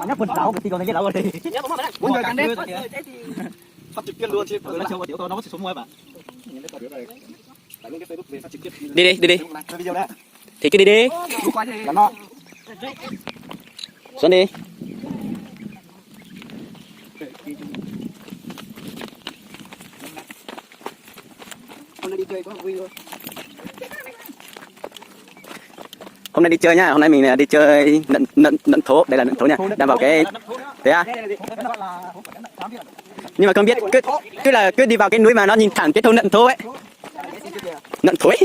Nhá, quần áo cái gì còn thấy cái đó rồi. Muốn rồi, cắn đấy. Phát trực tiếp luôn chứ. Nó chiều qua tiểu to nó có chỉ số mua mà. Đi đi, đi đi. Quay video đã. Thì cứ đi đi. Lắm nó. Xuống đi. Hôm nay đi chơi có vui không? Hôm nay đi chơi nha, hôm nay mình à, đi chơi nận, nận, nận thố, đây là nận thố nha, đang vào cái, thế à? Nhưng mà không biết, cứ, cứ là cứ đi vào cái núi mà nó nhìn thẳng cái thôn nận thố ấy. Nận thối.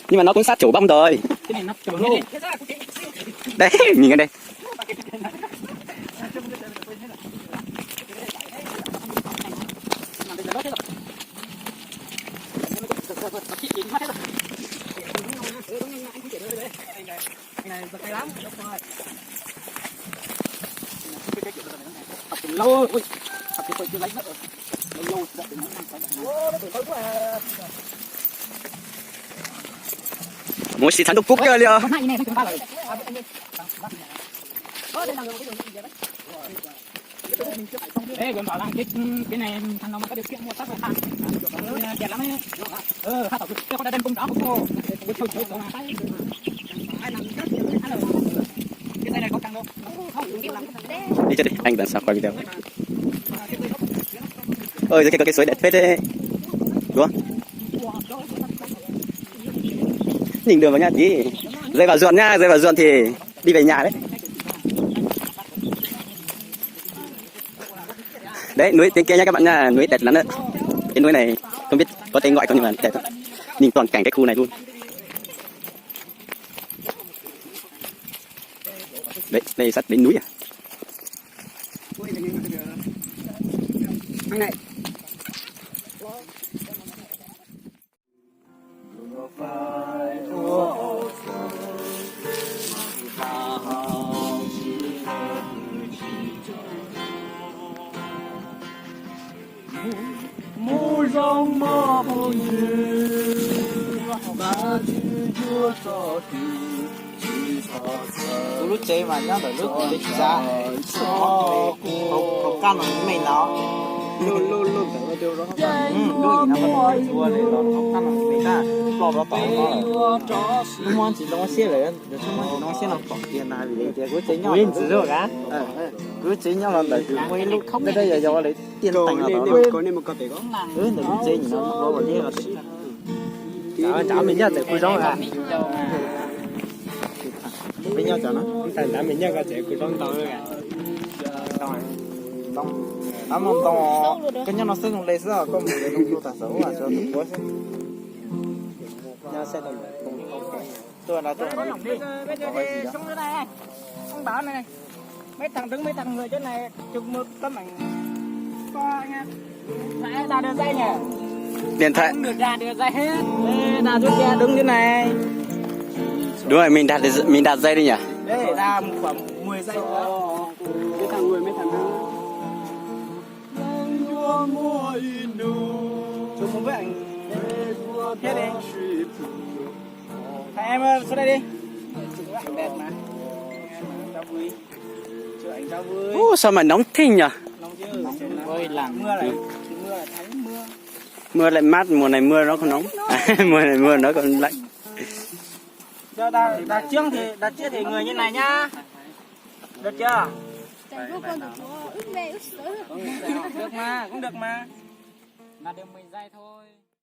Nhưng mà nó cũng sát chủ bông rồi. Đây, nhìn cái đây. Mus xis thab ntuj kub kiag li os. Ê, bảo là cái, cái này thằng nào mà có điều kiện mua tóc là tặng. Đẹp lắm ấy. Ờ, hai tỏ cho con đã đem công cáo của cô. Cái dây này có căng đâu. Đi chết đi, anh đang sao quay video. Ơi, dưới kia có cái suối đẹp phết đấy. Đúng không? Nhìn đường vào nha chị. Dây vào ruộng nha, dây vào ruộng thì đi về nhà đấy. Đấy, núi trên kia nha các bạn nha, núi đẹp lắm đấy. Cái núi này không biết có tên gọi không nhưng mà đẹp lắm. Nhìn toàn cảnh cái khu này luôn. Đấy, đây sát bên núi à. Kuv lub tsev mas nyob ntawm lub tsev tsav, hauv qab no me no. Lub ntawd lub ntawd los hauv qab no me na, ploj rau tom no lawm. Lub mob tsis zoo siab lawm, ntawm lub mob tsis zoo siab no pom tiag na vim tias kuv tsev nyob ntawm lub tsev nyob los ntawm kuv muaj ib lub dab dab yos yos lawv tiaj teem los tod. Ntawm lub tsev nim no los tiaj los sib. Nrad me nyuam txawm kuj zoo a. Me nyuam txawm no, nrad me nyuam ko txawm kuj zoo ntau. Ab, mus ntoo, koj nyob no xwb zoo li xwb os, koj mus ntawd zoo tu tas xav ua xav tus puab xwb. Nyob xwb. Tuaj nrad tuaj. Mấy thằng đứng, mấy thằng người trên này chụp một tấm ảnh. Có anh em. Này, đặt được dây nhỉ? Điện thoại. Không được đặt được dây hết. Ê, đặt trước kia đứng dưới này. Đúng rồi, mình đặt, mình đặt dây đi nhỉ? Đây, ra một khoảng mười giây nữa. Mấy thằng người, mấy thằng đứng. Chụp một bức ảnh. Thế đi. Thằng em, ờ, xuống đây đi. Chụp ảnh đẹp mà. Cho vui. Chụp ảnh cho vui. Ú, sao mà nóng thế nhỉ? Nóng chứ. Ôi, lạnh. Mưa này. Mưa là thấy mưa. Mưa lại mát, mùa này mưa nó không nóng. Mùa này mưa nó còn lạnh. Cho đặt, đặt trước thì, đặt trước thì người như này nhá. Được chưa? Được mà, cũng được mà. Là được mười giây thôi.